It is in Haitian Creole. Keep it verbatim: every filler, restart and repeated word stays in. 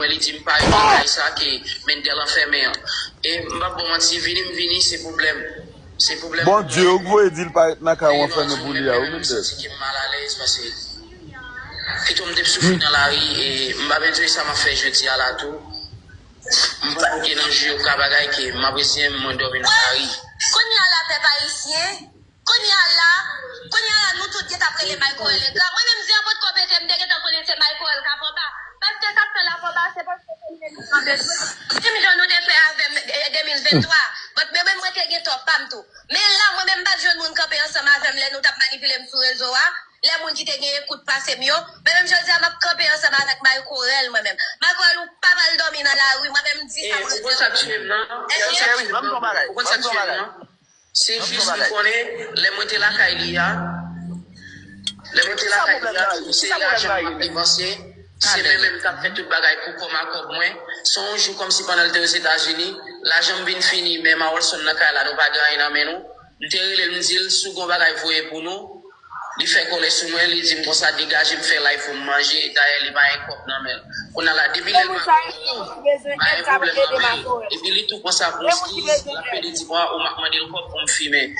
Mwen, li di m pa ret nan kay sa ke Mendel anfèmen an. E m p ap ba w manti, vini m vini, se pwoblèm. Se pwoblèm. Bondye, ou k voye di l pa ret nan kay ou anfèmen pou li a, wi, Mendel. Mwen menm, m santi ke m malalèz, paske pito m te soufri nan lari, e m pa bezwen sa m ap fè jodi a la tou. M pa gen nan jou yo ka bagay ke m ap reziyen m, mwen dòmi nan lari. Kounye a la, pèp ayisyen, kounye a la, kounye a la, nou tout gentan ap rele Michael engra. Mwen menm, zen an potko pete, m te gentan konnen se Michael k ap anba. Paske sa k fè l ap anba, se paske se li menm ki bezwen. Menm jan nou te fè avè m, e, de mil venntwa. But mwen menm, mwen te gen tò pa m tou. Men la, mwen menm, m pa t jwenn moun kanpe ansanm avè m lè nou t ap manipile m sou rezo a. Lè moun ki te gen ekout pase m yo, men menm jodi a m ap kanpe ansanm avèk Michael mwen menm. Michael, ou pa pral dòmi nan lari, mwen menm m di sa mwen di. Ou konn sa k tiye m nan? Ou konn sa k tiye m nan? Se jis nou konnen, lè mwen te lakay li a, lè mwen te lakay li a, se lajan m ap depanse, se mwen menm k ap fè tout bagay pou kòm a kòb mwen. Se yon jou kòmsi pandan l te Ozetazini, lajan m vin fini, men Mawòlson nan kay la, nou pa gen anyen nan men nou. M te rele l, m di l, si w gen yon bagay voye pou nou, li fè kòlè sou mwen, li di m konsa, degaje m fè live pou m manje, dayè li pa gen kòb nan men l. Kounye a la, depi lè l pa gen kòb, pa gen pwoblèm nan men l. Epi li tou pran sa pou eskiz, l ap pede di mwen, ou m ap mande l kòb pou m fimen.